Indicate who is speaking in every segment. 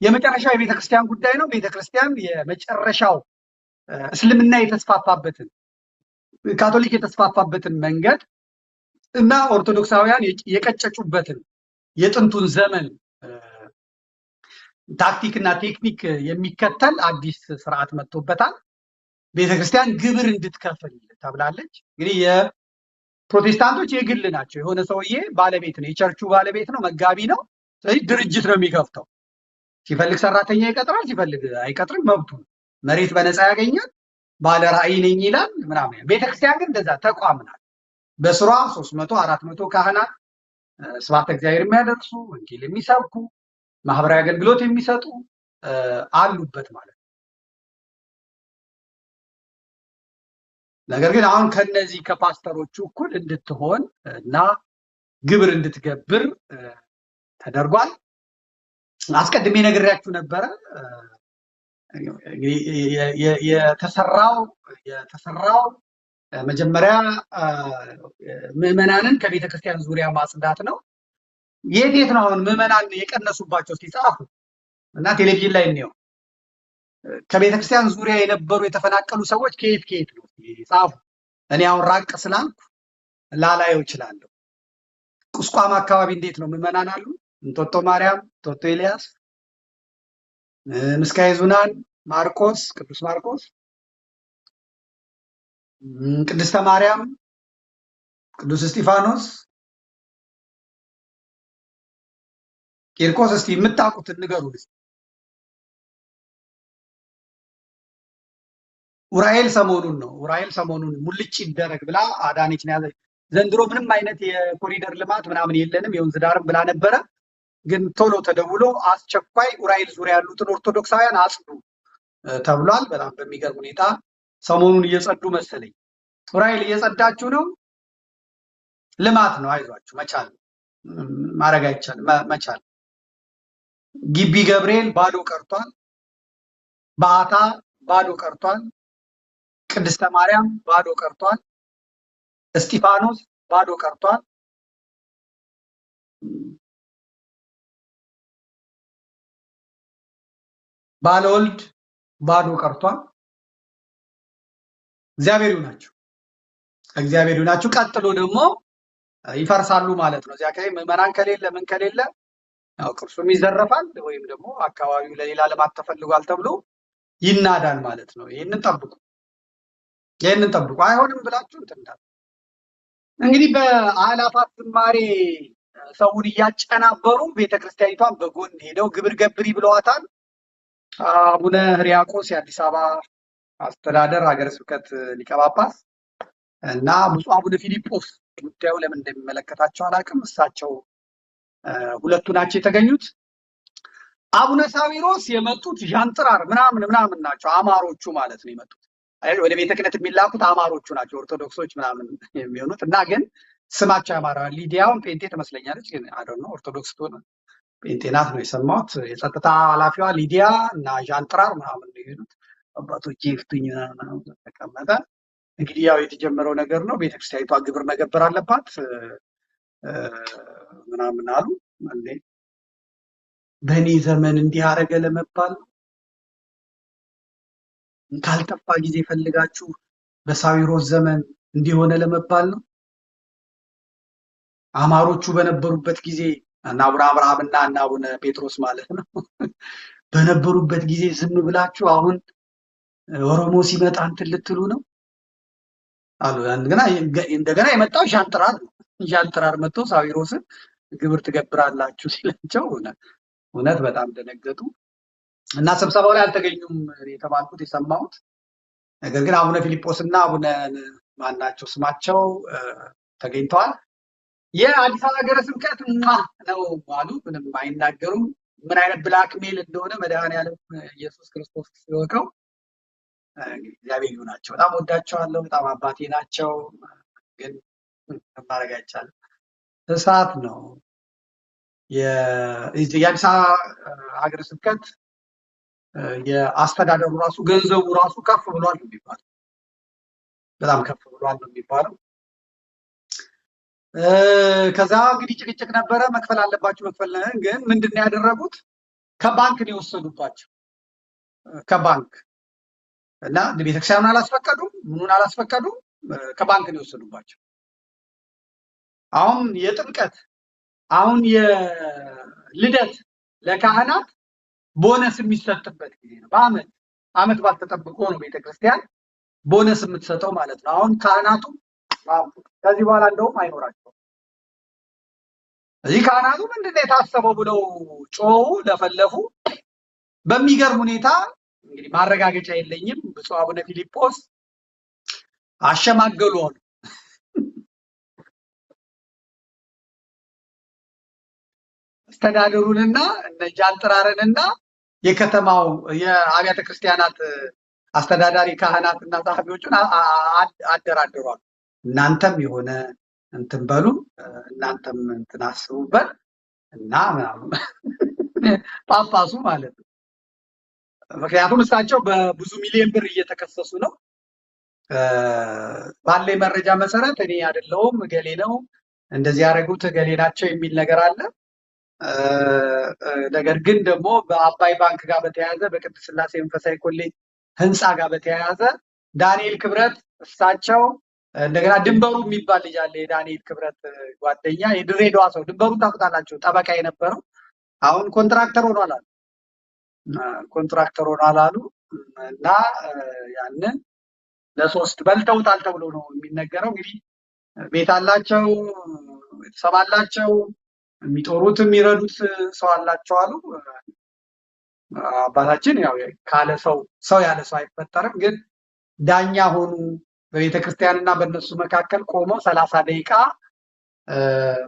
Speaker 1: የመጨረሻው የቤተክርስቲያን ጉዳይ ነው። ቤተክርስቲያን የመጨረሻው እስልምና የተስፋፋበትን፣ ካቶሊክ የተስፋፋበትን መንገድ እና ኦርቶዶክሳውያን የቀጨጩበትን የጥንቱን ዘመን ታክቲክ እና ቴክኒክ የሚከተል አዲስ ስርዓት መጥቶበታል። ቤተክርስቲያን ግብር እንድትከፍል ተብላለች። እንግዲህ የፕሮቴስታንቶች የግል ናቸው። የሆነ ሰውዬ ባለቤት ነው፣ የቸርቹ ባለቤት ነው፣ መጋቢ ነው። ስለዚህ ድርጅት ነው የሚከፍተው። ሲፈልግ ሰራተኛ ይቀጥራል፣ ሲፈልግ አይቀጥርም፣ መብቱ ነው። መሬት በነፃ ያገኛል፣ ባለ ራዕይ ነኝ ይላል ምናምን። ቤተክርስቲያን ግን እንደዛ ተቋም ናት። በስሯ 300 400 ካህናት፣ ስብሐተ እግዚአብሔር የሚያደርሱ፣ ወንጌል የሚሰብኩ፣ ማህበራዊ አገልግሎት የሚሰጡ አሉበት ማለት ነው። ነገር ግን አሁን ከነዚህ ከፓስተሮቹ እኩል እንድትሆን እና ግብር እንድትገብር ተደርጓል። አስቀድሜ ነግሬያችሁ ነበረ። እንግዲህ የተሰራው መጀመሪያ ምዕመናንን ከቤተክርስቲያን ዙሪያ ማጽዳት ነው። የት የት ነው አሁን ምዕመናን የቀነሱባቸው? እስቲ ጻፉ እና ቴሌቪዥን ላይ እንየው። ከቤተክርስቲያን ዙሪያ የነበሩ የተፈናቀሉ ሰዎች ከየት ከየት ነው? ጻፉ። እኔ አሁን ራቅ ስላልኩ ላላየው እችላለሁ። ቁስቋም አካባቢ እንዴት ነው ምዕመናን አሉ? እንጦጦ ማርያም፣ እንጦጦ ኤልያስ፣ ምስካየ ኅዙናን፣ ማርቆስ፣ ቅዱስ ማርቆስ፣ ቅድስተ ማርያም፣ ቅዱስ እስጢፋኖስ፣ ቂርቆስ። እስቲ የምታውቁትን ንገሩን። ኡራኤል ሰሞኑን ነው። ኡራኤል ሰሞኑን ሙልጭ ይደረግ ብላ አዳነች ነው ያዘች። ዘንድሮ ምንም አይነት የኮሪደር ልማት ምናምን የለንም የወንዝ ዳርም ብላ ነበረ። ግን ቶሎ ተደውሎ አስቸኳይ ኡራኤል ዙሪያ ያሉትን ኦርቶዶክሳውያን አጽዱ ተብሏል። በጣም በሚገርም ሁኔታ ሰሞኑን እየጸዱ መሰለኝ። ኡራኤል እየጸዳችሁ ነው። ልማት ነው። አይዟችሁ፣ መቻል ማድረግ አይቻልም፣ መቻል። ግቢ ገብርኤል ባዶ ቀርቷል። በዓታ ባዶ ቀርቷል። ቅድስተ ማርያም ባዶ ቀርቷል። እስጢፋኖስ ባዶ ቀርቷል። ባለወልድ ባዶ ቀርቷል። እግዚአብሔር ይሁናችሁ፣ እግዚአብሔር ይሁናችሁ። ቀጥሎ ደግሞ ይፈርሳሉ ማለት ነው። እዚያ አካባቢ ምዕመናን ከሌለ ምን ከሌለ ያው ቅርሱም ይዘረፋል ወይም ደግሞ አካባቢው ለሌላ ልማት ተፈልጓል ተብሎ ይናዳል ማለት ነው። ይሄንን ጠብቁ፣ ይሄንን ጠብቁ። አይሆንም ብላችሁ እንትን እንዳትሉ። እንግዲህ በአእላፋት ዝማሬ ሰውን እያጨናበሩ ቤተክርስቲያኒቷን በጎን ሄደው ግብር ገብሪ ብለዋታል። አቡነ ሕርያቆስ የአዲስ አበባ አስተዳደር ሀገረ ስብከት ሊቀ ጳጳስ እና ብፁዕ አቡነ ፊልጶስ ጉዳዩ ለምን እንደሚመለከታቸው አላውቅም። እሳቸው ሁለቱ ናቸው የተገኙት። አቡነ ሳዊሮስ የመጡት ዣንጥራር ምናምን ምናምን ናቸው፣ አማሮቹ ማለት ነው የመጡት። አይ ወደ ቤተ ክህነት የሚላኩት አማሮቹ ናቸው፣ ኦርቶዶክሶች ምናምን የሚሆኑት እና ግን ስማቸው አማራ። ሊዲያውን ጴንጤ ትመስለኛለች፣ ግን I don't know ኦርቶዶክስ ትሆን ጴንጤ ናት ነው የሰማሁት። የጸጥታ ኃላፊዋ ሊዲያ እና ዣንጥራር ምናምን ነው የሄዱት። አባቶቼ ይፍቱኝ ምናምን ተቀመጠ። እንግዲህ ያው የተጀመረው ነገር ነው። ቤተክርስቲያኒቷ ግብር መገበር አለባት ምናምን አሉ። እንዴ በእኔ ዘመን እንዲህ አደረገ ለመባል ነው? ካልጠፋ ጊዜ ፈልጋችሁ በሳዊሮስ ዘመን እንዲህ ሆነ ለመባል ነው? አማሮቹ በነበሩበት ጊዜ እና አቡነ አብርሃም እና አቡነ ጴጥሮስ ማለት ነው በነበሩበት ጊዜ ዝም ብላችሁ አሁን ኦሮሞ ሲመጣ እንትን ልትሉ ነው አሉ። እንደገና የመጣው ዣንጥራር ነው። ዣንጥራር መጥቶ ሳዊሮስን ግብር ትገብራላችሁ ሲላቸው እውነት በጣም ደነገጡ። እና ስብሰባው ላይ አልተገኙም የተባልኩት የሰማሁት። ነገር ግን አቡነ ፊልጶስ እና አቡነ ማናቸው ስማቸው ተገኝተዋል። የአዲስ አበባ ሀገረ ስብከት ነው አሉ። ምንም አይናገሩም። ምን አይነት blackmail እንደሆነ መድኃኔዓለም ኢየሱስ ክርስቶስ ሲወቀው እንግዲህ እግዚአብሔር ይሁናቸው። በጣም ወዳቸዋለሁ። በጣም አባቴ ናቸው። ግን ማድረግ አይቻልም። እሳት ነው። የአዲስ አበባ ሀገረ ስብከት የአስተዳደሩ ራሱ ገንዘቡ ራሱ ከፍ ብሏል ነው የሚባለው። በጣም ከፍ ብሏል ነው የሚባለው። ከዛ እንግዲህ ጭቅጭቅ ነበረ። መክፈል አለባችሁ መክፈል ግን ምንድነው ያደረጉት? ከባንክ ነው የወሰዱባቸው ከባንክ እና ቤተክርስቲያኑን አላስፈቀዱም፣ ምኑን አላስፈቀዱም፣ ከባንክ ነው የወሰዱባቸው። አሁን የጥምቀት አሁን የልደት ለካህናት ቦነስ የሚሰጥበት ጊዜ ነው። በአመት አመት ባልተጠብቆ ነው ቤተክርስቲያን ቦነስ የምትሰጠው ማለት ነው። አሁን ካህናቱ ከዚህ በኋላ እንደውም አይኖራቸውም። እዚህ ካህናቱ ምንድነው የታሰበው ብለው ጮሁ፣ ለፈለፉ። በሚገርም ሁኔታ እንግዲህ ማረጋገጫ የለኝም ብፁዕ አቡነ ፊልጶስ አሸማገሉ አሉ። አስተዳደሩንና እነ ጃንጥራርንና የከተማው የአብያተ ክርስቲያናት አስተዳዳሪ ካህናትና ጸሐፊዎቹን አደራደሯል። እናንተም የሆነ እንትን በሉ፣ እናንተም እንትን አስቡበት እና ምናምን ጳጳሱ ማለት ነው። ምክንያቱም እሳቸው በብዙ ሚሊዮን ብር እየተከሰሱ ነው። ባለኝ መረጃ መሰረት እኔ አይደለሁም እገሌ ነው እንደዚህ ያደረጉት እገሌ ናቸው የሚል ነገር አለ። ነገር ግን ደግሞ በአባይ ባንክ ጋር በተያያዘ በቅድስት ሥላሴ መንፈሳዊ ኮሌጅ ህንፃ ጋር በተያያዘ ዳንኤል ክብረት እሳቸው እንደገና ድንበሩ የሚባል ልጅ አለ። የዳንኤል ክብረት ጓደኛ የድሬዳዋ ሰው ድንበሩን ታውቁታላችሁ፣ ጠበቃ የነበረው አሁን ኮንትራክተር ሆኗል አሉ። ኮንትራክተር ሆኗል አሉ። እና ያንን ለሶስት በልተውታል ተብሎ ነው የሚነገረው። እንግዲህ ቤት አላቸው፣ ቤተሰብ አላቸው፣ የሚጦሩት የሚረዱት ሰው አላቸው አሉ። አባታችን ያው ካለ ሰው ሰው ያለ ሰው አይፈጠርም። ግን ዳኛ ሆኑ። በቤተክርስቲያንና በእነሱ መካከል ቆመው 30 ደቂቃ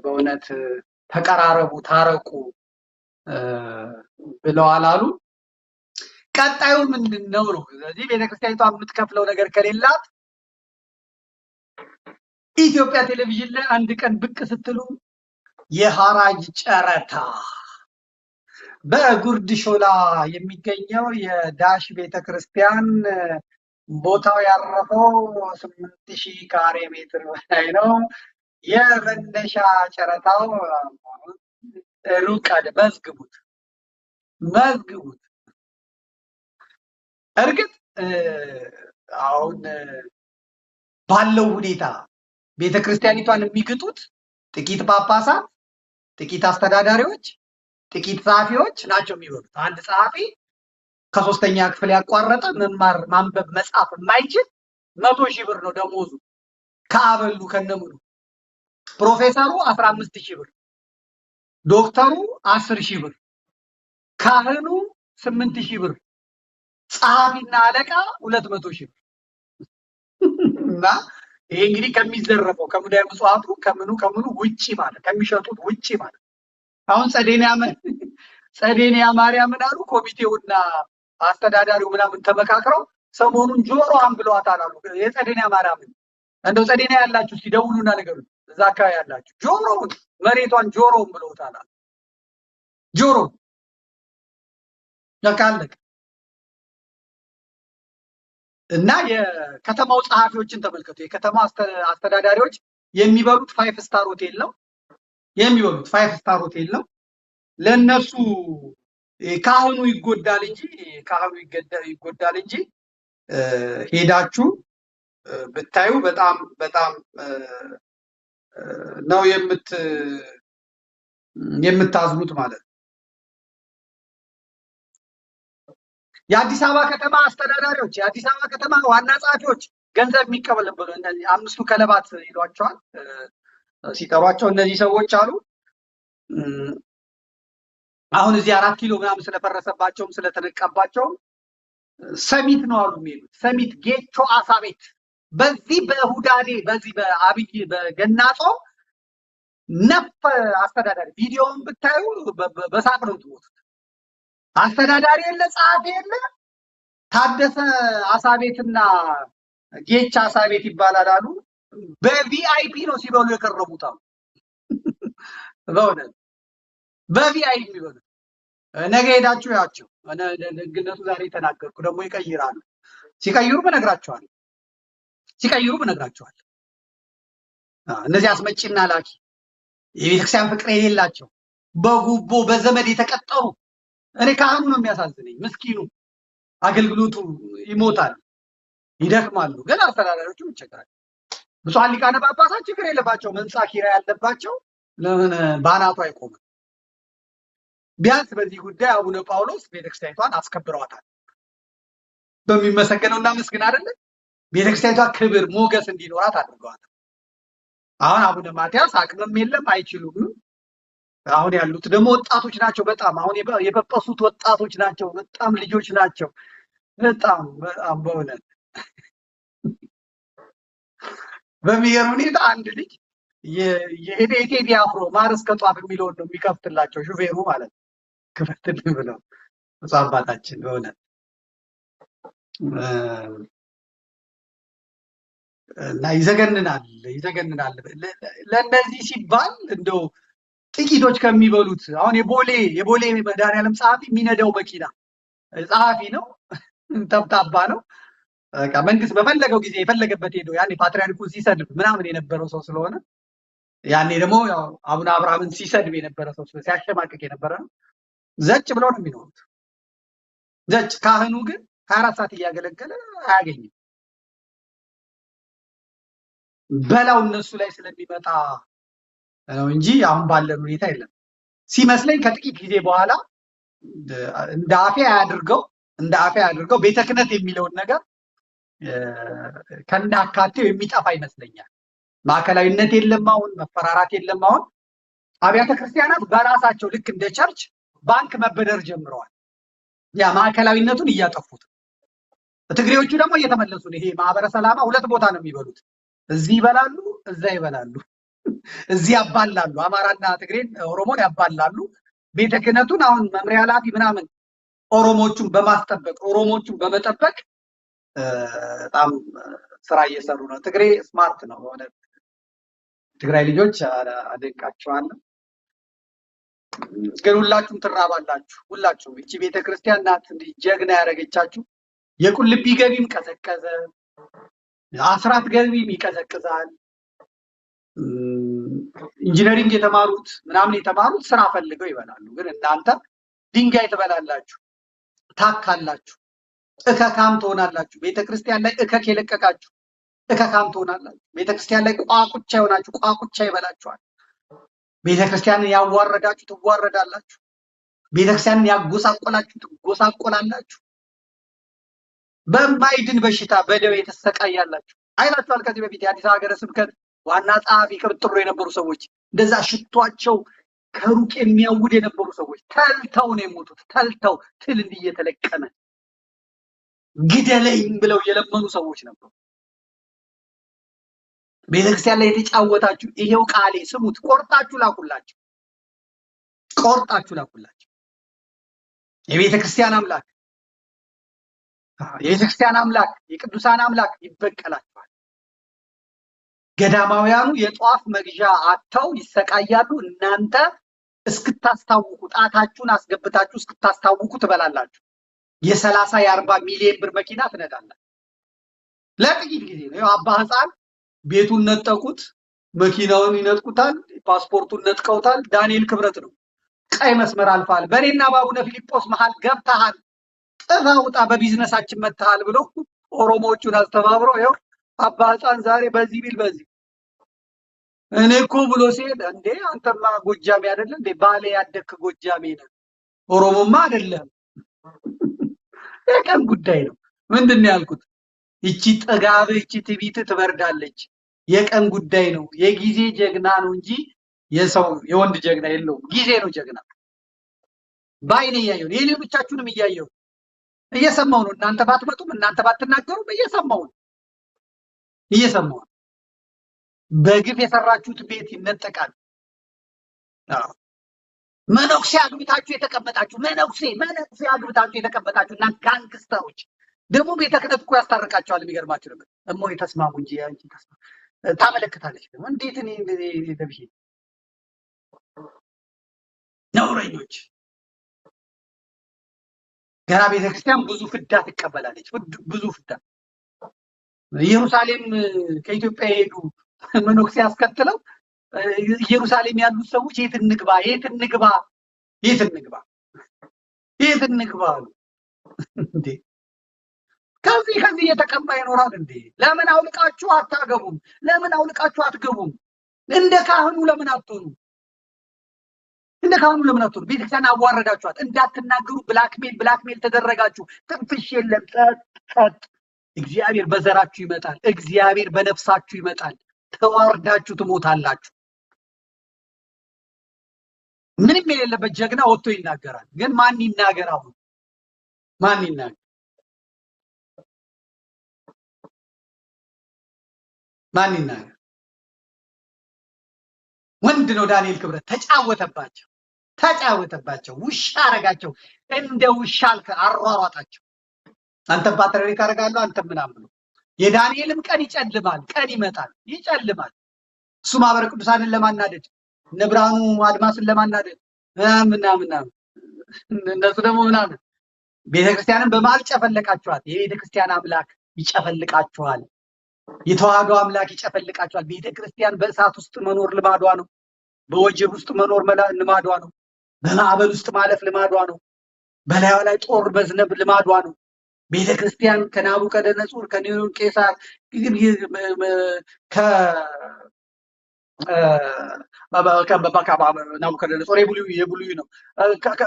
Speaker 1: በእውነት ተቀራረቡ፣ ታረቁ ብለዋል አሉ። ቀጣዩ ምንድነው ነው? ስለዚህ ቤተክርስቲያኒቷ የምትከፍለው ነገር ከሌላት ኢትዮጵያ ቴሌቪዥን ላይ አንድ ቀን ብቅ ስትሉ የሐራጅ ጨረታ በጉርድ ሾላ የሚገኘው የዳሽ ቤተክርስቲያን ቦታው ያረፈው 8000 ካሬ ሜትር በላይ ነው። የመነሻ ጨረታው ሩቅ አይደል፣ መዝግቡት መዝግቡት። እርግጥ አሁን ባለው ሁኔታ ቤተክርስቲያኒቷን የሚግጡት ጥቂት ጳጳሳት፣ ጥቂት አስተዳዳሪዎች፣ ጥቂት ጸሐፊዎች ናቸው የሚበሉት። አንድ ጸሐፊ ከሶስተኛ ክፍል ያቋረጠ መማር ማንበብ መጻፍ የማይችል 100,000 ብር ነው ደሞዙ ከአበሉ ከነሙሉ። ፕሮፌሰሩ 15,000 ብር፣ ዶክተሩ 10,000 ብር፣ ካህኑ 8,000 ብር፣ ጸሐፊና አለቃ 200,000 ብር። እና ይሄ እንግዲህ ከሚዘረፈው ከሙዳየ ምጽዋቱ ከምኑ ከምኑ ውጪ ማለት ከሚሸጡት ውጪ ማለት። አሁን ጸዴንያ ማርያምን አሉ ኮሚቴውና አስተዳዳሪው ምናምን ተመካክረው ሰሞኑን ጆሮዋን ብለዋታል አሉ። የጸዴንያ ማርያምን እንደው ጸዴንያ ያላችሁ ሲደውሉና ነገሩ እዛ አካባቢ ያላችሁ ጆሮውን መሬቷን ጆሮውን ብለውታል አሉ። ጆሮ በቃ አለቀ። እና የከተማው ጸሐፊዎችን ተመልከቱ። የከተማው አስተዳዳሪዎች የሚበሉት 5 star ሆቴል ነው የሚበሉት 5 star ሆቴል ነው። ለነሱ ካህኑ ይጎዳል እንጂ ካህኑ ይጎዳል እንጂ ሄዳችሁ ብታዩ በጣም በጣም ነው የምታዝኑት ማለት ነው። የአዲስ አበባ ከተማ አስተዳዳሪዎች፣ የአዲስ አበባ ከተማ ዋና ጸሐፊዎች ገንዘብ የሚቀበልበት እነዚህ አምስቱ ከለባት ይሏቸዋል ሲጠሯቸው እነዚህ ሰዎች አሉ። አሁን እዚህ 4 ኪሎ ምናምን ስለፈረሰባቸውም ስለተነቃባቸውም ሰሚት ነው አሉ የሚሉት። ሰሚት ጌቾ አሳ ቤት በዚህ በሁዳዴ በዚህ በአብይ በገና ጾም ነፍ አስተዳዳሪ ቪዲዮውን ብታዩ በሳቅ ነው የምትሞቱት። አስተዳዳሪ የለ፣ ጸሐፊ የለ። ታደሰ አሳ ቤትና ጌቻ አሳ ቤት ይባላል አሉ። በቪአይፒ ነው ሲበሉ የከረሙት አሉ። በእውነት በቪአይፒ የሚበሉት ነገ ሄዳችሁ ያቸው። ደግነቱ ዛሬ ተናገርኩ፣ ደግሞ ይቀይራሉ። ሲቀይሩ እነግራቸዋለሁ። ሲቀይሩ እነግራቸዋለሁ። እነዚህ አስመጪና ላኪ የቤተክርስቲያን ፍቅር የሌላቸው በጉቦ በዘመድ የተቀጠሩ እኔ ካህኑ ነው የሚያሳዝነኝ፣ ምስኪኑ አገልግሎቱ ይሞታል፣ ይደክማሉ። ግን አስተዳዳሪዎቹም ይቸግራል። ብፁዓን ሊቃነ ጳጳሳት ችግር የለባቸውም። ህንፃ ኪራይ ያለባቸው ለምን ባናቱ አይቆምም? ቢያንስ በዚህ ጉዳይ አቡነ ጳውሎስ ቤተክርስቲያኒቷን አስከብረዋታል። በሚመሰገነው እናመስግን አይደለ? ቤተክርስቲያኒቷ ክብር ሞገስ እንዲኖራት አድርገዋታል። አሁን አቡነ ማትያስ አቅምም የለም አይችሉም። አሁን ያሉት ደግሞ ወጣቶች ናቸው። በጣም አሁን የበጠሱት ወጣቶች ናቸው። በጣም ልጆች ናቸው። በጣም በጣም በእውነት በሚገርም ሁኔታ አንድ ልጅ የሄደ የቴዲ አፍሮ ማር እስከ ጧፍ የሚለውን ነው የሚከፍትላቸው ሹፌሩ ማለት ነው። ክፈትልን ብለው ብፁዕ አባታችን በእውነት እና ይዘገንናል፣ ይዘገንናል። ለእነዚህ ሲባል እንደው ጥቂቶች ከሚበሉት አሁን የቦሌ መድኃኔዓለም ጸሐፊ የሚነዳው መኪና ጸሐፊ ነው፣ ተብታባ ነው። በቃ መንግስት በፈለገው ጊዜ የፈለገበት ሄዶ ያኔ ፓትርያርኩን ሲሰድብ ምናምን የነበረው ሰው ስለሆነ ያኔ ደግሞ ያው አቡነ አብርሃምን ሲሰድብ የነበረ ሰው ስለሆነ ሲያሸማቅቅ የነበረ ነው። ዘጭ ብለው ነው የሚኖሩት። ዘጭ። ካህኑ ግን 24 ሰዓት እያገለገለ አያገኝም። በላው እነሱ ላይ ስለሚመጣ ነው እንጂ አሁን ባለን ሁኔታ የለም። ሲመስለኝ ከጥቂት ጊዜ በኋላ እንደ አፌ አያድርገው፣ እንደ አፌ አያድርገው ቤተ ክህነት የሚለውን ነገር ከናካቴው የሚጠፋ ይመስለኛል። ማዕከላዊነት የለም አሁን፣ መፈራራት የለም አሁን። አብያተ ክርስቲያናት በራሳቸው ልክ እንደ church ባንክ መበደር ጀምረዋል። ያ ማዕከላዊነቱን እያጠፉት፣ ትግሬዎቹ ደግሞ እየተመለሱ ነው። ይሄ ማህበረ ሰላማ ሁለት ቦታ ነው የሚበሉት። እዚህ ይበላሉ፣ እዛ ይበላሉ። እዚህ ያባላሉ፣ አማራና ትግሬን ኦሮሞን ያባላሉ። ቤተ ክህነቱን አሁን መምሪያ ኃላፊ ምናምን ኦሮሞቹን በማስጠበቅ ኦሮሞቹን በመጠበቅ በጣም ስራ እየሰሩ ነው። ትግሬ smart ነው በእውነት። ትግራይ ልጆች አደንቃቸዋለሁ። ግን ሁላችሁም ትራባላችሁ። ሁላችሁም እቺ ቤተክርስቲያን ናት እንዲህ ጀግና ያደረገቻችሁ። የቁልቢ ገቢም ቀዘቀዘ፣ አስራት ገቢም ይቀዘቅዛል። engineering የተማሩት ምናምን የተማሩት ስራ ፈልገው ይበላሉ። ግን እናንተ ድንጋይ ትበላላችሁ፣ ታካላችሁ፣ እከካም ትሆናላችሁ። ቤተክርስቲያን ላይ እከክ የለቀቃችሁ እከካም ትሆናላችሁ። ቤተክርስቲያን ላይ ቋቁቻ የሆናችሁ ቋቁቻ ይበላችኋል። ቤተክርስቲያንን ያዋረዳችሁ ትዋረዳላችሁ። ቤተክርስቲያንን ያጎሳቆላችሁ ትጎሳቆላላችሁ። በማይድን በሽታ በደዌ ተሰቃያላችሁ። አይታችኋል። ከዚህ በፊት የአዲስ ሀገረ ስብከት ዋና ጸሐፊ ቅብጥሮ የነበሩ ሰዎች እንደዛ ሽቷቸው ከሩቅ የሚያውድ የነበሩ ሰዎች ተልተው ነው የሞቱት። ተልተው ትል እንዲህ እየተለቀመ ግደለኝ ብለው የለመኑ ሰዎች ነበሩ። ቤተክርስቲያን ላይ የተጫወታችሁ ይሄው ቃሌ ስሙት፣ ቆርጣችሁ ላኩላችሁ፣ ቆርጣችሁ ላኩላችሁ። የቤተክርስቲያን አምላክ የቤተክርስቲያን አምላክ የቅዱሳን አምላክ ይበቀላችኋል። ገዳማውያኑ የጧፍ መግዣ አጥተው ይሰቃያሉ። እናንተ እስክታስታውቁ ጣታችሁን አስገብታችሁ እስክታስታውቁ ትበላላችሁ። የ30 የ40 ሚሊዮን ብር መኪና ትነዳላችሁ። ለጥቂት ጊዜ ነው። አባ ሕፃን ቤቱን ነጠቁት፣ መኪናውን ይነጥቁታል፣ ፓስፖርቱን ነጥቀውታል። ዳንኤል ክብረት ነው። ቀይ መስመር አልፈሃል፣ በእኔና በአቡነ ፊልጶስ መሃል ገብተሃል፣ ጥፋ ውጣ፣ በቢዝነሳችን መጥተሃል ብሎ ኦሮሞዎቹን አስተባብሮ ይኸው አባ ሕፃን ዛሬ በዚህ ቢል በዚህ እኔ እኮ ብሎ ሲሄድ እንዴ አንተማ ጎጃሜ አይደለ እንዴ? ባሌ ያደግክ ጎጃሜ ነህ፣ ኦሮሞማ አይደለም። የቀን ጉዳይ ነው። ምንድን ነው ያልኩት? ይቺ ጥጋብ ይቺ ትዕቢት ትበርዳለች። የቀን ጉዳይ ነው። የጊዜ ጀግና ነው እንጂ የሰው የወንድ ጀግና የለውም። ጊዜ ነው ጀግና። በአይኔ እያየሁ ነው። የሌሎቻችሁንም እያየሁ እየሰማሁ ነው። እናንተ ባትመጡም እናንተ ባትናገሩም እየሰማሁ ነው እየሰማሁ ነው። በግፍ የሰራችሁት ቤት ይነጠቃል። አዎ መነኩሴ አግብታችሁ የተቀመጣችሁ መነኩሴ አግብታችሁ የተቀመጣችሁ እናንተ ጋንግስተሮች ደግሞ ቤተ ክህነት እኮ ያስታርቃቸዋል። የሚገርማችሁ ነገር እሞ የተስማሙ እንጂ አንቺ ተስማሙ ታመለክታለች። ደግሞ እንዴት እኔ እንደዚህ ተብዬ ነውረኞች። ገና ቤተክርስቲያን ብዙ ፍዳ ትቀበላለች። ብዙ ፍዳ። ኢየሩሳሌም ከኢትዮጵያ የሄዱ መነኩሴ ያስከትለው ኢየሩሳሌም ያሉት ሰዎች የት እንግባ የት እንግባ የት እንግባ? የት እንግባ አሉ። እንዴ ከዚህ ከዚህ እየተቀማ ይኖራል እንዴ? ለምን አውልቃችሁ አታገቡም? ለምን አውልቃችሁ አትገቡም? እንደ ካህኑ ለምን አትሆኑ? እንደ ካህኑ ለምን አትሆኑ? ቤተክርስቲያን አዋረዳችኋት። እንዳትናገሩ blackmail blackmail ተደረጋችሁ። ትንፍሽ የለም፣ ጸጥ ጸጥ። እግዚአብሔር በዘራችሁ ይመጣል። እግዚአብሔር በነፍሳችሁ ይመጣል። ተዋርዳችሁ ትሞታላችሁ። ምንም የሌለበት ጀግና ወጥቶ ይናገራል። ግን ማን ይናገር? አሁን ማን ይናገር? ማን ይናገር? ወንድ ነው ዳንኤል ክብረት። ተጫወተባቸው፣ ተጫወተባቸው፣ ውሻ አረጋቸው፣ እንደ ውሻ አሯሯጣቸው። አንተም ፓትርያርክ አደርጋለሁ አንተም ምናምን ብሎ የዳንኤልም ቀን ይጨልማል፣ ቀን ይመጣል፣ ይጨልማል። እሱ ማህበረ ቅዱሳንን ለማናደድ እነ ብርሃኑ አድማስን ለማናደድ ምናምን ምናምን እነሱ ደግሞ ምናምን ቤተክርስቲያንን በመሀል ጨፈለቃችኋት። የቤተክርስቲያን አምላክ ይጨፈልቃችኋል። የተዋህዶ አምላክ ይጨፈልቃችኋል። ቤተክርስቲያን በእሳት ውስጥ መኖር ልማዷ ነው። በወጀብ ውስጥ መኖር ልማዷ ነው። በማዕበል ውስጥ ማለፍ ልማዷ ነው። በላዩ ላይ ጦር መዝነብ ልማዷ ነው። ቤተክርስቲያን ከናቡከደነጾር ከኔሮን ቄሳር ናቡከደነጾር የብሉይ ነው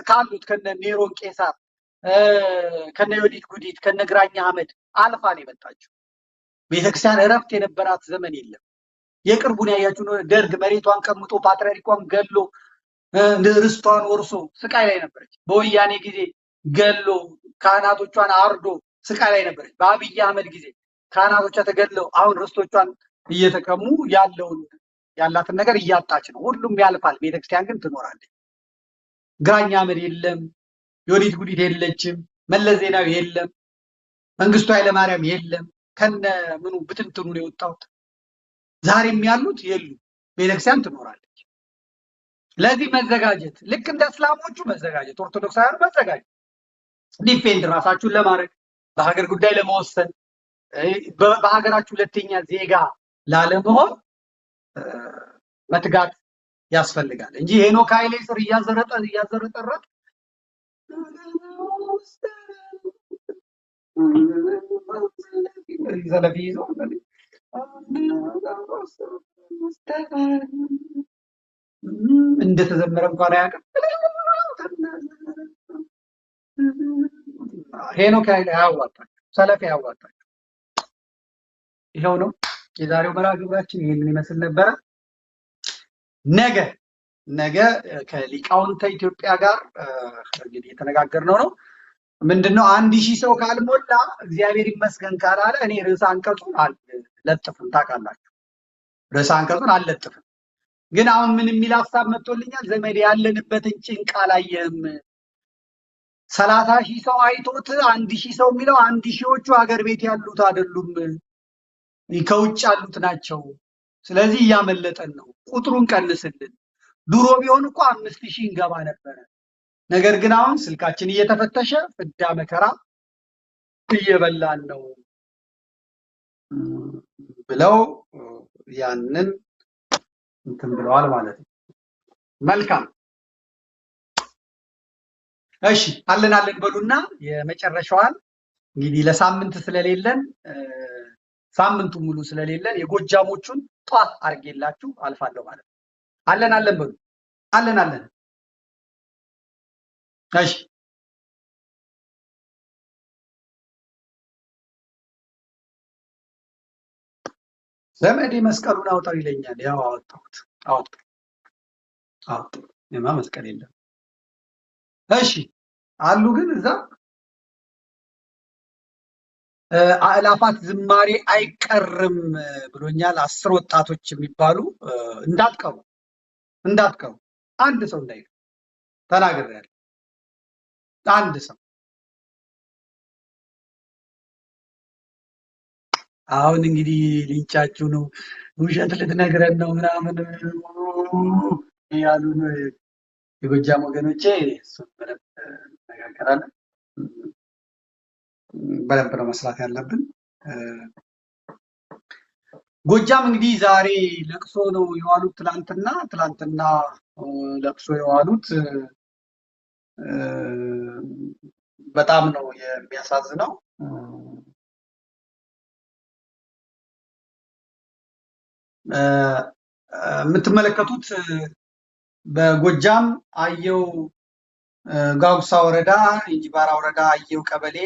Speaker 1: ካሉት ከነ ኔሮን ቄሳር ከነ ዮዲት ጉዲት ከነ ግራኝ አህመድ አልፋ ነው የመጣችው። ቤተክርስቲያን እረፍት የነበራት ዘመን የለም። የቅርቡን ያያችሁ ነው። ደርግ መሬቷን ቀምጦ ፓትርያርኳን ገሎ ርስቷን ወርሶ ስቃይ ላይ ነበረች። በወያኔ ጊዜ ገሎ ካህናቶቿን አርዶ ስቃይ ላይ ነበረች። በአብይ አህመድ ጊዜ ካህናቶቿ ተገድለው አሁን ርስቶቿን እየተቀሙ ያለውን ያላትን ነገር እያጣች ነው። ሁሉም ያልፋል። ቤተክርስቲያን ግን ትኖራለች። ግራኝ አህመድ የለም፣ ዮዲት ጉዲት የለችም፣ መለስ ዜናዊ የለም፣ መንግስቱ ኃይለማርያም የለም። ከነ ምኑ ብትንትኑ ነው የወጣው። ዛሬም ያሉት የሉ። ቤተክርስቲያን ትኖራለች። ለዚህ መዘጋጀት ልክ እንደ እስላሞቹ መዘጋጀት፣ ኦርቶዶክሳውያኑ መዘጋጀት፣ defend ራሳችሁን ለማድረግ በሀገር ጉዳይ ለመወሰን በሀገራችሁ ሁለተኛ ዜጋ ላለመሆን መትጋት ያስፈልጋል እንጂ ሄኖክ ኃይሌ ስር እያዘረጠ እያዘረጠረጥ ዘለፊ ይዞ እንደተዘመረ እንኳን አያውቅም። ሄኖክ ኃይሌ አያዋጣችሁ፣ ሰለፊ አያዋጣችሁ። ይኸው ነው የዛሬው መርሃ ግብራችን፣ ይህንን ይመስል ነበረ። ነገ ነገ ከሊቃውንተ ኢትዮጵያ ጋር እንግዲህ የተነጋገርነው ነው። ምንድነው 1000 ሰው ካልሞላ እግዚአብሔር ይመስገን ካላለ እኔ ርዕሰ አንቀጹን አልለጥፍም። ታውቃላችሁ፣ ርዕሰ አንቀጹን አልለጥፍም። ግን አሁን ምን የሚል ሐሳብ መጥቶልኛል? ዘመዴ ያለንበትን ጭንቅ አላየህም። 30,000 ሰው አይቶት 1000 ሰው የሚለው 1000ዎቹ ሀገር ቤት ያሉት አይደሉም፣ ከውጭ ያሉት ናቸው። ስለዚህ እያመለጠን ነው። ቁጥሩን ቀንስልን። ድሮ ቢሆን እኮ 5000 እንገባ ነበረ። ነገር ግን አሁን ስልካችን እየተፈተሸ ፍዳ መከራ እየበላን ነው ብለው ያንን እንትን ብለዋል ማለት ነው። መልካም እሺ፣ አለን አለን በሉና የመጨረሻዋን እንግዲህ ለሳምንት ስለሌለን ሳምንቱ ሙሉ ስለሌለን የጎጃሞቹን ጧት አድርጌላችሁ አልፋለሁ ማለት ነው። አለን አለን በሉ። አለን አለን። እሺ ዘመዴ መስቀሉን አውጣው ይለኛል። ያው አወጣሁት፣ አወጣሁ አወጣሁ። እኔማ መስቀል የለም። እሺ አሉ ግን እዛ አእላፋት ዝማሬ አይቀርም ብሎኛል። 10 ወጣቶች የሚባሉ እንዳትቀሩ እንዳትቀሩ፣ አንድ ሰው እንዳይቀር ተናግሬያለሁ። አንድ ሰው አሁን እንግዲህ ሊንጫችሁ ነው፣ ውሸት ልትነግረን ነው ምናምን ያሉ ነው የጎጃም ወገኖቼ። እሱን በደንብ እንነጋገራለን። በደንብ ነው መስራት ያለብን። ጎጃም እንግዲህ ዛሬ ለቅሶ ነው የዋሉት። ትላንትና ለቅሶ የዋሉት በጣም ነው የሚያሳዝነው። የምትመለከቱት በጎጃም አየው ጋጉሳ ወረዳ እንጂባራ ወረዳ አየው ቀበሌ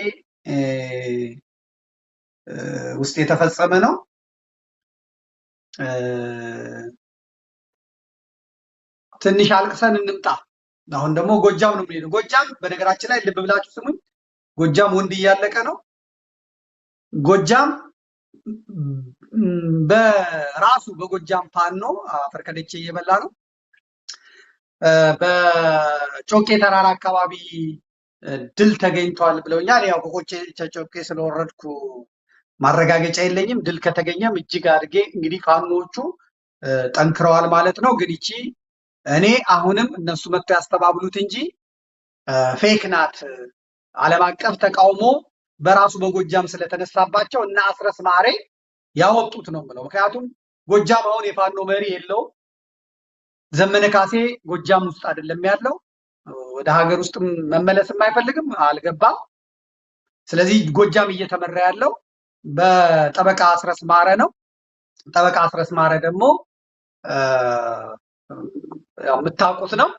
Speaker 1: ውስጥ የተፈጸመ ነው። ትንሽ አልቅሰን እንምጣ። አሁን ደግሞ ጎጃም ነው የምንሄደው። ጎጃም በነገራችን ላይ ልብ ብላችሁ ስሙኝ፣ ጎጃም ወንድ እያለቀ ነው። ጎጃም በራሱ በጎጃም ፋኖ አፈር ከደቼ እየበላ ነው። በጮቄ ተራራ አካባቢ ድል ተገኝቷል ብለውኛል። ያው ከቆጬ ጮቄ ስለወረድኩ ማረጋገጫ የለኝም። ድል ከተገኘም እጅግ አድርጌ እንግዲህ ፋኖዎቹ ጠንክረዋል ማለት ነው። ግን ይቺ እኔ አሁንም እነሱ መጥተው ያስተባብሉት እንጂ fake ናት። ዓለም አቀፍ ተቃውሞ በራሱ በጎጃም ስለተነሳባቸው እና አስረስ ማሬ ያወጡት ነው የምለው። ምክንያቱም ጎጃም አሁን የፋኖ መሪ የለውም። ዘመነ ካሴ ጎጃም ውስጥ አይደለም ያለው፣ ወደ ሀገር ውስጥም መመለስም አይፈልግም፣ አልገባም። ስለዚህ ጎጃም እየተመራ ያለው በጠበቃ አስረስ ማረ ነው። ጠበቃ አስረስ ማረ ደግሞ ያው የምታውቁት ነው።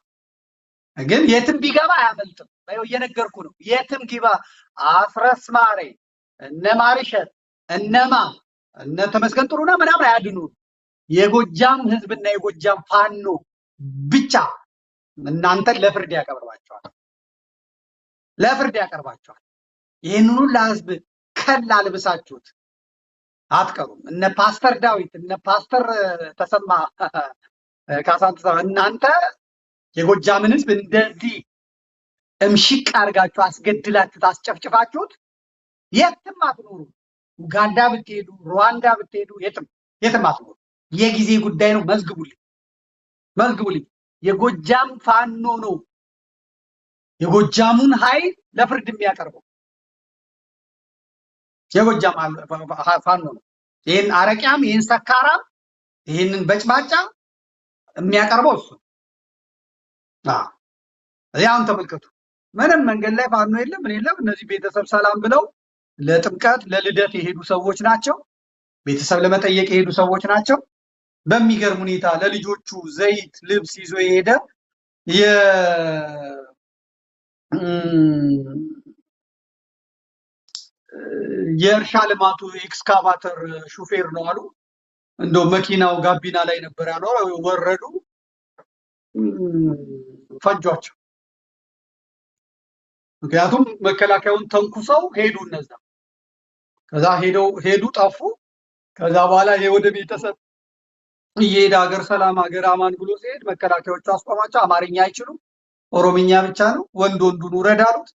Speaker 1: ግን የትም ቢገባ አያመልጥም። ይኸው እየነገርኩ ነው። የትም ግባ አስረስ ማሬ፣ እነ ማርሸት፣ እነማ እነ ተመስገን ጥሩነህ ምናምን አያድኑ። የጎጃም ህዝብና የጎጃም ፋኖ ብቻ እናንተን ለፍርድ ያቀርባቸዋል፣ ለፍርድ ያቀርባቸዋል። ይህንን ሁሉ ህዝብ ከል አልብሳችሁት አትቀሩም። እነ ፓስተር ዳዊት እነ ፓስተር ተሰማ ካሳን ተሰማ እናንተ የጎጃምን ህዝብ እንደዚህ እምሽቅ አድርጋችሁ አስገድላችሁት አስጨፍጭፋችሁት የትም አትኖሩ። ኡጋንዳ ብትሄዱ፣ ሩዋንዳ ብትሄዱ የትም የትም አትኖሩ። የጊዜ ጉዳይ ነው። መዝግቡልኝ፣ መዝግቡልኝ። የጎጃም ፋኖ ነው የጎጃሙን ኃይል ለፍርድ የሚያቀርበው የጎጃም ፋኖ ነው። ይህን አረቂያም ይህን ሰካራም ይህንን በጭባጫ የሚያቀርበው እሱ ነው። እዚህ አሁን ተመልከቱ። ምንም መንገድ ላይ ፋኖ የለም ምን የለም። እነዚህ ቤተሰብ ሰላም ብለው ለጥምቀት ለልደት የሄዱ ሰዎች ናቸው። ቤተሰብ ለመጠየቅ የሄዱ ሰዎች ናቸው። በሚገርም ሁኔታ ለልጆቹ ዘይት፣ ልብስ ይዞ የሄደ የእርሻ ልማቱ ኤክስካቫተር ሹፌር ነው አሉ። እንደው መኪናው ጋቢና ላይ ነበር ያለው። ወረዱ፣ ፈጇቸው። ምክንያቱም መከላከያውን ተንኩሰው ሄዱ እነዛ። ከዛ ሄደው ሄዱ፣ ጠፉ። ከዛ በኋላ ይሄ ወደ ቤተሰብ እየሄደ ሀገር ሰላም ሀገር አማን ብሎ ሲሄድ መከላከያዎቹ አስቆማቸው። አማርኛ አይችሉም፣ ኦሮምኛ ብቻ ነው። ወንድ ወንዱን ውረድ አሉት፣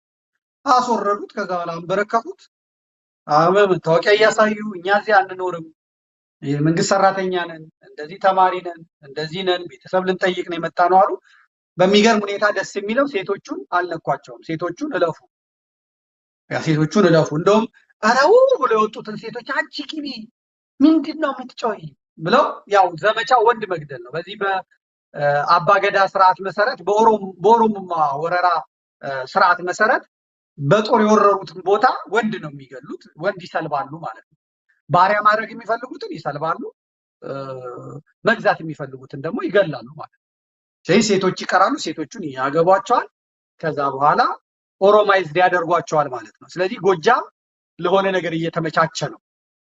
Speaker 1: አስወረዱት። ከዛ በኋላ አንበረከኩት። መታወቂያ እያሳዩ እኛ እዚህ አንኖርም፣ የመንግስት ሰራተኛ ነን፣ እንደዚህ ተማሪ ነን፣ እንደዚህ ነን፣ ቤተሰብ ልንጠይቅ ነው የመጣ ነው አሉ። በሚገርም ሁኔታ ደስ የሚለው ሴቶቹን አልነኳቸውም። ሴቶቹን እለፉ፣ ያ ሴቶቹን እለፉ። እንደውም ኧረ ብሎ የወጡትን ሴቶች አንቺ ግቢ ምንድን ነው የምትጮይ ብለው፣ ያው ዘመቻ ወንድ መግደል ነው። በዚህ በአባገዳ ስርዓት መሰረት በኦሮሞማ ወረራ ስርዓት መሰረት በጦር የወረሩትን ቦታ ወንድ ነው የሚገሉት፣ ወንድ ይሰልባሉ ማለት ነው። ባሪያ ማድረግ የሚፈልጉትን ይሰልባሉ፣ መግዛት የሚፈልጉትን ደግሞ ይገላሉ ማለት ነው። ስለዚህ ሴቶች ይቀራሉ፣ ሴቶቹን ያገቧቸዋል። ከዛ በኋላ Oromized ያደርጓቸዋል ማለት ነው። ስለዚህ ጎጃም ለሆነ ነገር እየተመቻቸ ነው።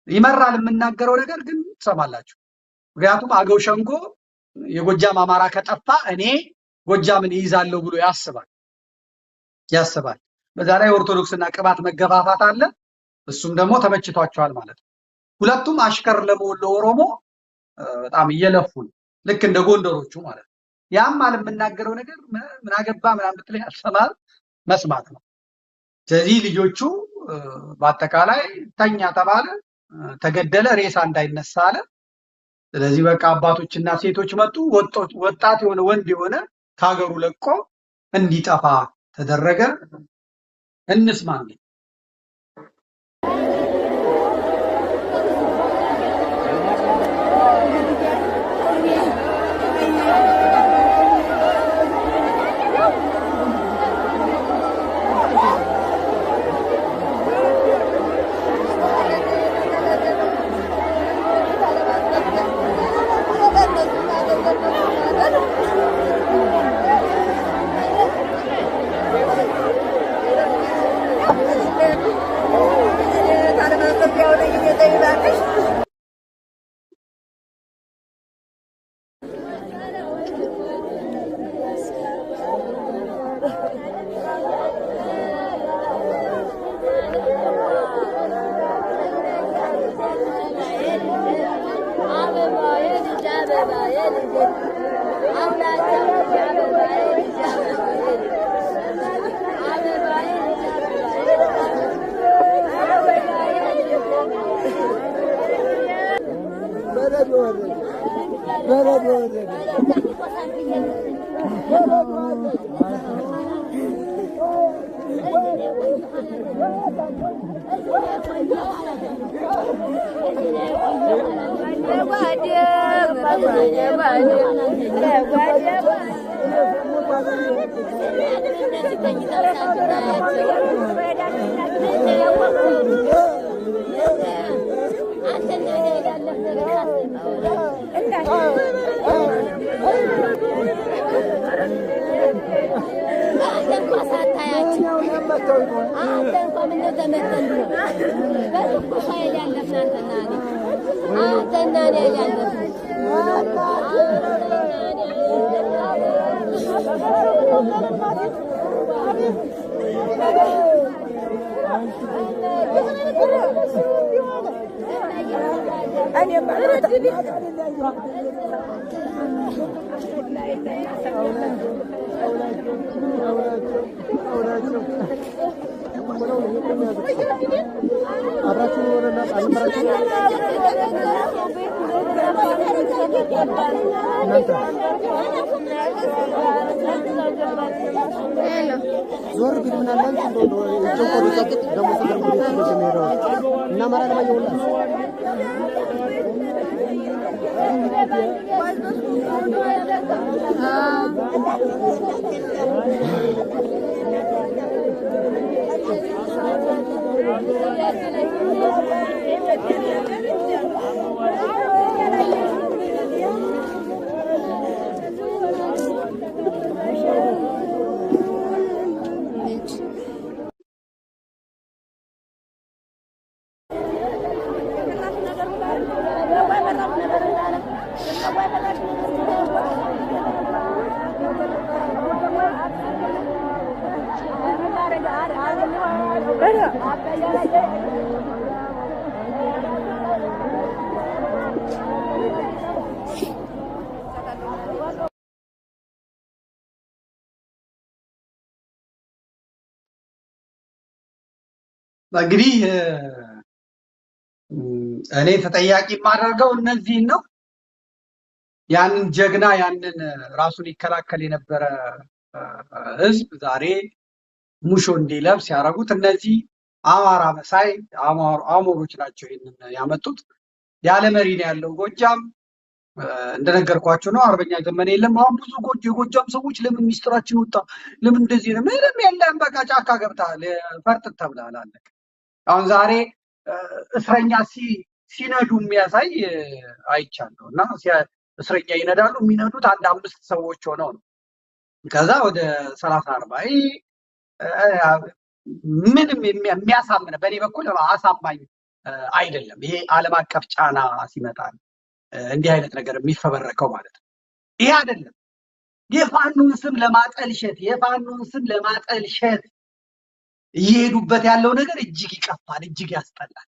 Speaker 1: ይመራል የምናገረው ነገር ግን ትሰማላችሁ። ምክንያቱም አገው ሸንጎ የጎጃም አማራ ከጠፋ እኔ ጎጃምን እይዛለሁ ብሎ ያስባል ያስባል። በዛ ላይ ኦርቶዶክስና ቅባት መገፋፋት አለ። እሱም ደግሞ ተመችቷቸዋል ማለት ነው። ሁለቱም አሽከር ለመሆን ለኦሮሞ በጣም እየለፉ ነው። ልክ እንደ ጎንደሮቹ ማለት ነው። ያም አለ የምናገረው ነገር ምን አገባ ምናምን ብትለኝ አልሰማህም፣ መስማት ነው። ስለዚህ ልጆቹ በአጠቃላይ ተኛ ተባለ፣ ተገደለ፣ ሬሳ እንዳይነሳ አለ። ስለዚህ በቃ አባቶችና ሴቶች መጡ። ወጣት የሆነ ወንድ የሆነ ከሀገሩ ለቆ እንዲጠፋ ተደረገ። እንስማ እንግዲህ። እንግዲህ እኔ ተጠያቂ የማደርገው እነዚህን ነው። ያንን ጀግና ያንን ራሱን ይከላከል የነበረ ህዝብ ዛሬ ሙሾ እንዲለብስ ያደረጉት እነዚህ አማራ መሳይ አሞሮች ናቸው። ይሄንን ያመጡት ያለ መሪ ነው ያለው ጎጃም። እንደነገርኳችሁ ነው። አርበኛ ዘመነ የለም። አሁን ብዙ የጎጃም ሰዎች ለምን ሚስጥራችን ወጣ፣ ለምን እንደዚህ ነው? ምንም የለም፣ በቃ ጫካ ገብተሃል፣ ፈርጥጥ ተብለሃል፣ አለቀ። አሁን ዛሬ እስረኛ ሲነዱ የሚያሳይ አይቻለሁ። እና እስረኛ ይነዳሉ። የሚነዱት አንድ 5 ሰዎች ሆነው ነው። ከዛ ወደ 30 40 ምንም የሚያሳምን በእኔ በኩል አሳማኝ አይደለም። ይሄ ዓለም አቀፍ ጫና ሲመጣ እንዲህ አይነት ነገር የሚፈበረከው ማለት ነው። ይሄ አይደለም የፋኖን ስም ለማጠልሸት የፋኖን ስም ለማጠልሸት እየሄዱበት ያለው ነገር እጅግ ይቀፋል፣ እጅግ ያስጠላል።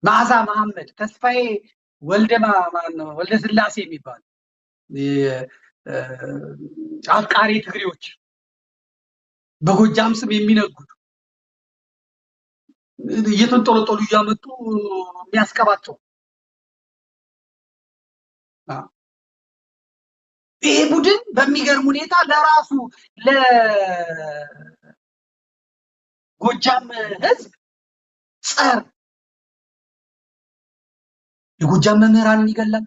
Speaker 1: መዓዛ መሐመድ፣ ተስፋዬ ወልደ ወልደ ስላሴ የሚባል አፍቃሪ ትግሬዎች በጎጃም ስም የሚነግዱ እየተንጠለጠሉ እያመጡ የሚያስቀባቸው ይሄ ቡድን በሚገርም ሁኔታ ለራሱ ለጎጃም ህዝብ ጸር የጎጃም መምህራንን ይገላል፣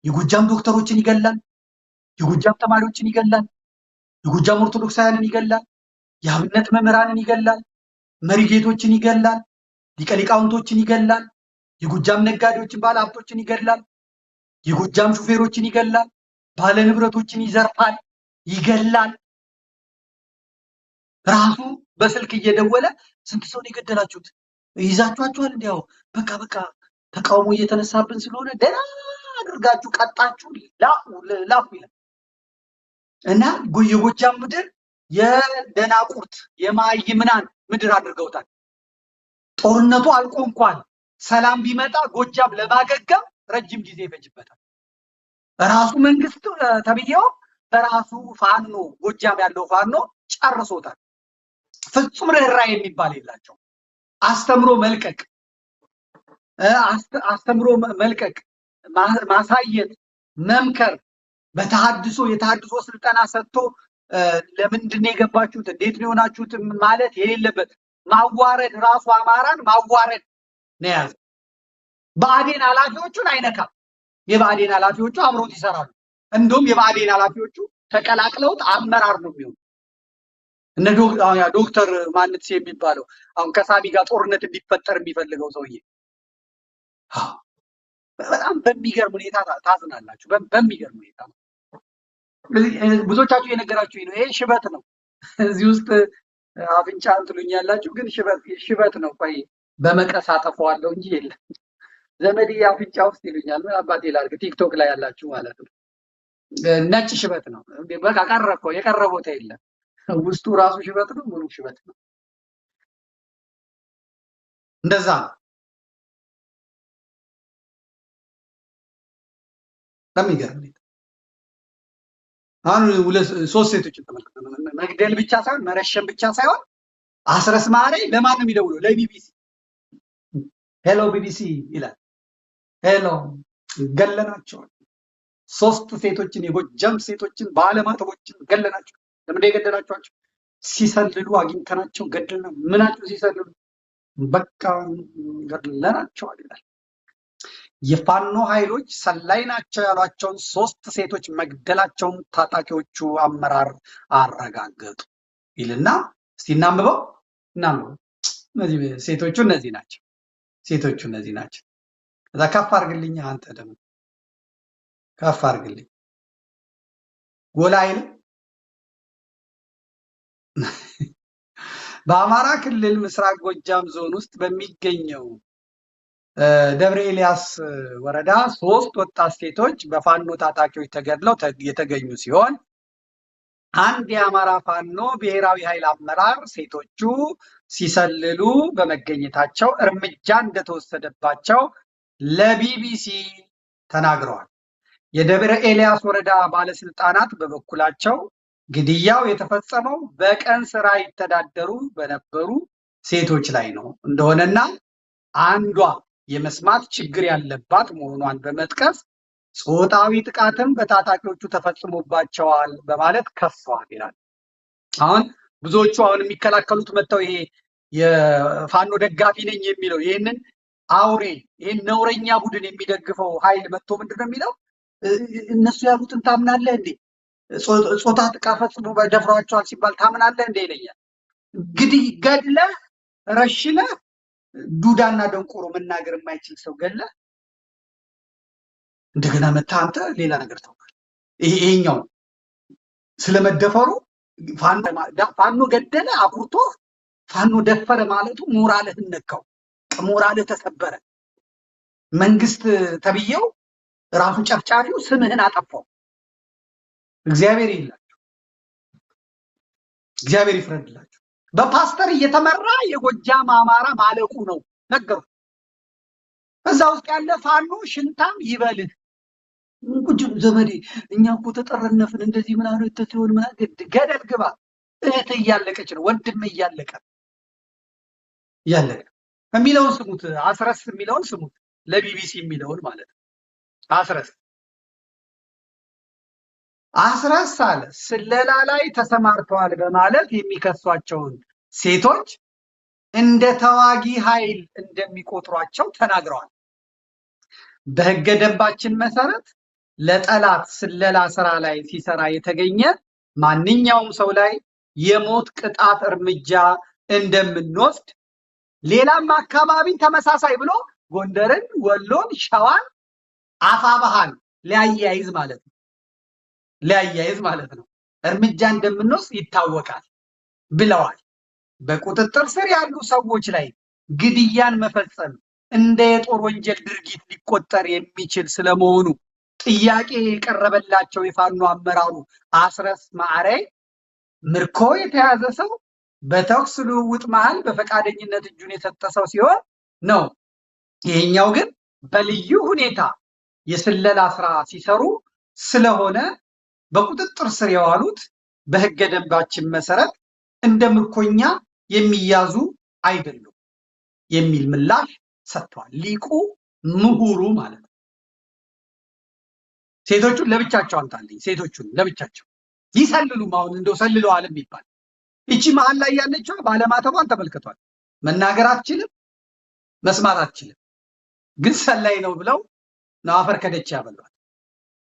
Speaker 1: የጎጃም ዶክተሮችን ይገላል፣ የጎጃም ተማሪዎችን ይገላል፣ የጎጃም ኦርቶዶክሳውያንን ይገላል፣ የአብነት መምህራንን ይገላል፣ መሪጌቶችን ይገላል፣ ሊቀ ሊቃውንቶችን ይገላል፣ የጎጃም ነጋዴዎችን ባለሀብቶችን ይገላል፣ የጎጃም ሹፌሮችን ይገላል፣ ባለ ንብረቶችን ይዘርፋል፣ ይገላል። ራሱ በስልክ እየደወለ ስንት ሰው ነው የገደላችሁት? ይዛችኋቸዋል። እንዲያው በቃ በቃ ተቃውሞ እየተነሳብን ስለሆነ ደህና አድርጋችሁ ቀጣችሁ ላፉ ላፉ ይላል። እና የጎጃም ምድር የደናቁርት የማይምናን ምድር አድርገውታል። ጦርነቱ አልቆ እንኳን ሰላም ቢመጣ ጎጃም ለማገገም ረጅም ጊዜ ይፈጅበታል። ራሱ መንግስት ተብዬው በራሱ ፋኖ ጎጃም ያለው ፋኖ ጨርሶታል። ፍጹም ርህራሄ የሚባል የላቸው። አስተምሮ መልቀቅ አስተምሮ መልቀቅ፣ ማሳየት፣ መምከር፣ በተሐድሶ የተሐድሶ ስልጠና ሰጥቶ ለምንድን ነው የገባችሁት፣ እንዴት ነው የሆናችሁት ማለት የሌለበት ማዋረድ፣ ራሱ አማራን ማዋረድ ነው የያዘው። ብአዴን ኃላፊዎቹን አይነካም። የብአዴን ኃላፊዎቹ አብረውት ይሰራሉ። እንደውም የብአዴን ኃላፊዎቹ ተቀላቅለውት አመራር ነው የሚሆኑ። እነ ዶክተር ማንትስ የሚባለው አሁን ከሳሚ ጋር ጦርነት እንዲፈጠር የሚፈልገው ሰውዬ በጣም በሚገርም ሁኔታ ታዝናላችሁ። በሚገርም ሁኔታ ብዙዎቻችሁ የነገራችሁ ነው። ይሄ ሽበት ነው። እዚህ ውስጥ አፍንጫን ትሉኛላችሁ፣ ግን ሽበት ነው። ቆይ በመቀስ አጠፋዋለሁ እንጂ የለም ዘመድዬ አፍንጫ ውስጥ ይሉኛል። ምን አባቴ ላድርግ? ቲክቶክ ላይ ያላችሁ ማለት ነው። ነጭ ሽበት ነው። በቃ ቀረ እኮ፣ የቀረ ቦታ የለም። ውስጡ ራሱ ሽበት ነው፣ ሙሉ ሽበት ነው። እንደዛ ነው። በሚገርም ሁኔታ አሁን ሁለት ሶስት ሴቶችን ተመልክቶ መግደል ብቻ ሳይሆን መረሸን ብቻ ሳይሆን አስረስ ማሬ ለማን ነው የሚደውለው? ለቢቢሲ። Hello ቢቢሲ ይላል። Hello ገለናቸዋል። ሶስት ሴቶችን የጎጃም ሴቶችን ባለማተቦችን ገለናቸው። ለምንድን የገደላችኋቸው? ሲሰልሉ አግኝተናቸው ገደልና ምናቸው ሲሰልሉ በቃ ገድለናቸዋል ይላል። የፋኖ ኃይሎች ሰላይ ናቸው ያሏቸውን ሶስት ሴቶች መግደላቸውን ታጣቂዎቹ አመራር አረጋገጡ ይልና እስቲ እናንብበው እናንብበው። እነዚህ ሴቶቹ እነዚህ ናቸው። ሴቶቹ እነዚህ ናቸው። ከዛ ከፍ አድርግልኝ፣ አንተ ደግሞ ከፍ አድርግልኝ። ጎላ አይልም። በአማራ ክልል ምስራቅ ጎጃም ዞን ውስጥ በሚገኘው ደብረ ኤልያስ ወረዳ ሶስት ወጣት ሴቶች በፋኖ ታጣቂዎች ተገድለው የተገኙ ሲሆን አንድ የአማራ ፋኖ ብሔራዊ ኃይል አመራር ሴቶቹ ሲሰልሉ በመገኘታቸው እርምጃ እንደተወሰደባቸው ለቢቢሲ ተናግረዋል። የደብረ ኤልያስ ወረዳ ባለስልጣናት በበኩላቸው ግድያው የተፈጸመው በቀን ስራ ይተዳደሩ በነበሩ ሴቶች ላይ ነው እንደሆነና አንዷ የመስማት ችግር ያለባት መሆኗን በመጥቀስ ጾታዊ ጥቃትም በታጣቂዎቹ ተፈጽሞባቸዋል በማለት ከሰዋል ይላል። አሁን ብዙዎቹ አሁን የሚከላከሉት መጥተው ይሄ የፋኖ ደጋፊ ነኝ የሚለው ይህንን አውሬ ይህን ነውረኛ ቡድን የሚደግፈው ኃይል መጥቶ ምንድን ነው የሚለው? እነሱ ያሉትን ታምናለህ እንዴ? ጾታ ጥቃት ፈጽሞ ደፍረዋቸዋል ሲባል ታምናለህ እንዴ ይለኛል። እንግዲህ ገድለህ ረሽነህ ዱዳና ደንቆሮ መናገር የማይችል ሰው ገድለህ እንደገና መታ አንተ ሌላ ነገር ታውቃለህ። ይሄኛው ስለመደፈሩ ፋኖ ገደለ አኩርቶ ፋኖ ደፈረ ማለቱ ሞራልህን ነካው፣ ሞራልህ ተሰበረ። መንግስት ተብዬው ራሱ ጨፍጫፊው ስምህን አጠፋው። እግዚአብሔር ይላችሁ፣ እግዚአብሔር ይፍረድላችሁ። በፓስተር እየተመራ የጎጃም አማራ ማለቁ ነው ነገሩ። እዛ ውስጥ ያለ ፋኖ ሽንታም ይበልህ ቁጭ ዘመዴ፣ እኛ እኮ ተጠረነፍን እንደዚህ ምናምን ተሲሆን ምናምን ገደል ግባ። እህትህ እያለቀች ነው፣ ወንድምህ እያለቀ እያለቀ የሚለውን ስሙት። አስረስ የሚለውን ስሙት፣ ለቢቢሲ የሚለውን ማለት ነው። አስረስ አስረስ አለ ስለላ ላይ ተሰማርተዋል በማለት የሚከሷቸውን ሴቶች እንደ ተዋጊ ኃይል እንደሚቆጥሯቸው ተናግረዋል። በህገ ደንባችን መሰረት ለጠላት ስለላ ስራ ላይ ሲሰራ የተገኘ ማንኛውም ሰው ላይ የሞት ቅጣት እርምጃ እንደምንወስድ፣ ሌላም አካባቢ ተመሳሳይ ብሎ ጎንደርን፣ ወሎን፣ ሸዋን፣ አፋብሃን ሊያያይዝ ማለት ነው ሊያያይዝ ማለት ነው እርምጃ እንደምንወስድ ይታወቃል ብለዋል። በቁጥጥር ስር ያሉ ሰዎች ላይ ግድያን መፈጸም እንደ የጦር ወንጀል ድርጊት ሊቆጠር የሚችል ስለመሆኑ ጥያቄ የቀረበላቸው የፋኖ አመራሩ አስረስ ማዕረ ምርኮ የተያዘ ሰው በተኩስ ልውውጥ መሃል በፈቃደኝነት እጁን የሰጠ ሰው ሲሆን ነው። ይሄኛው ግን በልዩ ሁኔታ የስለላ ስራ ሲሰሩ ስለሆነ በቁጥጥር ስር የዋሉት በህገ ደንባችን መሰረት እንደ ምርኮኛ የሚያዙ አይደሉም የሚል ምላሽ ሰጥቷል። ሊቁ ምሁሩ ማለት ነው። ሴቶቹን ለብቻቸው አምጣልኝ። ሴቶቹን ለብቻቸው ይሰልሉም። አሁን እንደው ሰልለዋል የሚባል እቺ መሀል ላይ ያለችው ባለማተቧን ተመልክቷል። መናገር አትችልም፣ መስማት አትችልም። ግን ሰላይ ነው ብለው ነው አፈር ከደች ያበሏል።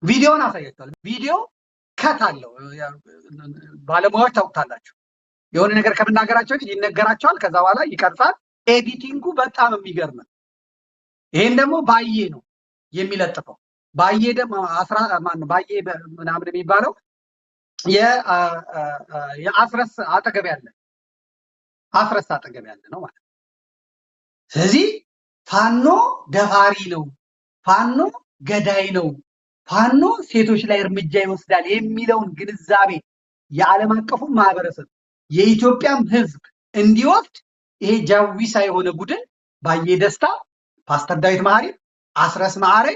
Speaker 1: ቪዲዮን አሳያቸዋል። ቪዲዮ ከት አለው። ባለሙያዎች ታውቁታላችሁ። የሆነ ነገር ከመናገራቸው በፊት ይነገራቸዋል። ከዛ በኋላ ይቀርጻል። Editing ኡ በጣም የሚገርም ነው። ይሄን ደግሞ ባዬ ነው የሚለጥፈው። ባዬ ደግሞ አስራ ማን ባዬ ምናምን የሚባለው የአስረስ አጠገብ ያለ አስረስ አጠገብ ያለ ነው ማለት ነው። ስለዚህ ፋኖ ደፋሪ ነው፣ ፋኖ ገዳይ ነው፣ ፋኖ ሴቶች ላይ እርምጃ ይወስዳል የሚለውን ግንዛቤ የዓለም አቀፉ ማህበረሰብ የኢትዮጵያም ሕዝብ እንዲወስድ ይሄ ጃዊሳ የሆነ ቡድን ባዬ ደስታ፣ ፓስተር ዳዊት መሐሪ፣ አስረስ ማዕረ፣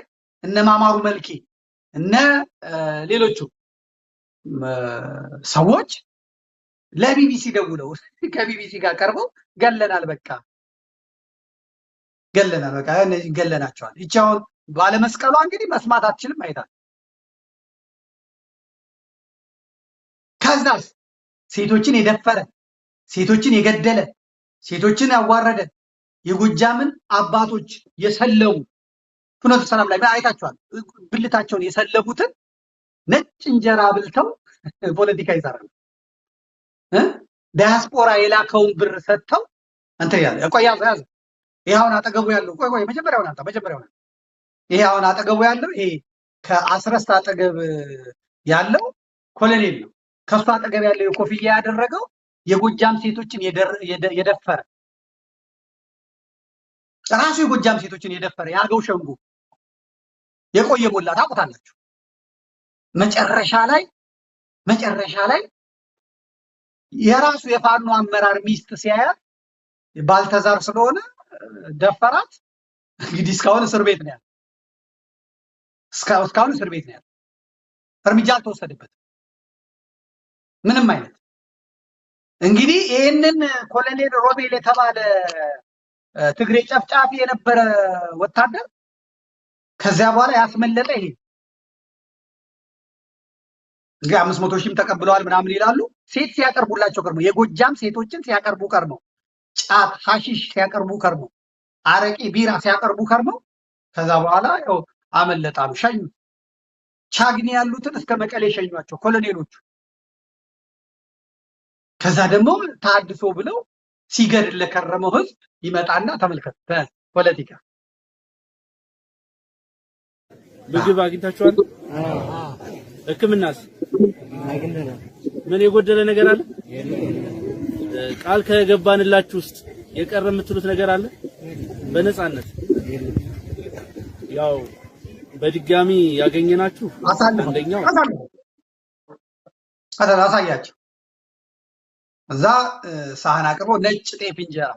Speaker 1: እነ ማማሩ መልኬ፣ እነ ሌሎቹ ሰዎች ለቢቢሲ ደውለው ከቢቢሲ ጋር ቀርበው ገለናል፣ በቃ ገለናል፣ በቃ እነዚህ ገለናቸዋል። ይቺ አሁን ባለመስቀሏ እንግዲህ መስማት አትችልም፣ አይታል። ከዛስ ሴቶችን የደፈረ፣ ሴቶችን የገደለ፣ ሴቶችን ያዋረደ፣ የጎጃምን አባቶች የሰለቡ ፍኖተ ሰላም ላይ አይታችኋል። ብልታቸውን የሰለቡትን ነጭ እንጀራ ብልተው ፖለቲካ ይሰራሉ። ዲያስፖራ የላከውን ብር ሰጥተው እንትን ያለ ቆይ ያዘ ያዘ። ይሄ አሁን አጠገቡ ያለው ቆይ ቆይ መጀመሪያውን አንተ መጀመሪያውን ይሄ አሁን አጠገቡ ያለው ይሄ ከአስረስ አጠገብ ያለው ኮሎኔል ነው። ከሱ አጠገብ ያለው የኮፍያ ያደረገው የጎጃም ሴቶችን የደፈረ ራሱ የጎጃም ሴቶችን የደፈረ የአገው ሸንጎ የቆየ ሞላ ታውቁታላችሁ። መጨረሻ ላይ የራሱ የፋኖ አመራር ሚስት ሲያያት ባልተዛር ስለሆነ ደፈራት። እንግዲህ እስካሁን እስር ቤት ነው ያለው። እስካሁን እስር ቤት ነው ያለው። እርምጃ አልተወሰደበትም ምንም አይነት። እንግዲህ ይህንን ኮሎኔል ሮቤል የተባለ ትግሬ ጨፍጫፊ የነበረ ወታደር ከዚያ በኋላ ያስመለጠ ይሄ እንግዲህ 500 ሺህም ተቀብለዋል ምናምን ይላሉ። ሴት ሲያቀርቡላቸው ከርመው፣ የጎጃም ሴቶችን ሲያቀርቡ ከርመው፣ ጫት ሐሺሽ ሲያቀርቡ ከርመው፣ አረቄ ቢራ ሲያቀርቡ ከርመው ከዛ በኋላ ያው አመለጣሉ፣ ሸኙት። ቻግኒ ያሉትን እስከ መቀሌ ሸኟቸው ኮሎኔሎቹ። ከዛ ደግሞ ታድሶ ብለው ሲገድል ለከረመው ህዝብ ይመጣና ተመልከት ፖለቲካ።
Speaker 2: ምግብ አግኝታችኋል? ሕክምናስ ምን የጎደለ ነገር አለ? ቃል ከገባንላችሁ ውስጥ የቀረ የምትሉት ነገር አለ? በነፃነት ያው በድጋሚ ያገኘናችሁ አንደኛው
Speaker 1: አሳያቸው። እዛ ሳህን አቅርቦ ነጭ ጤፍ እንጀራ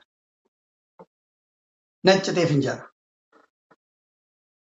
Speaker 1: ነጭ ጤፍ እንጀራ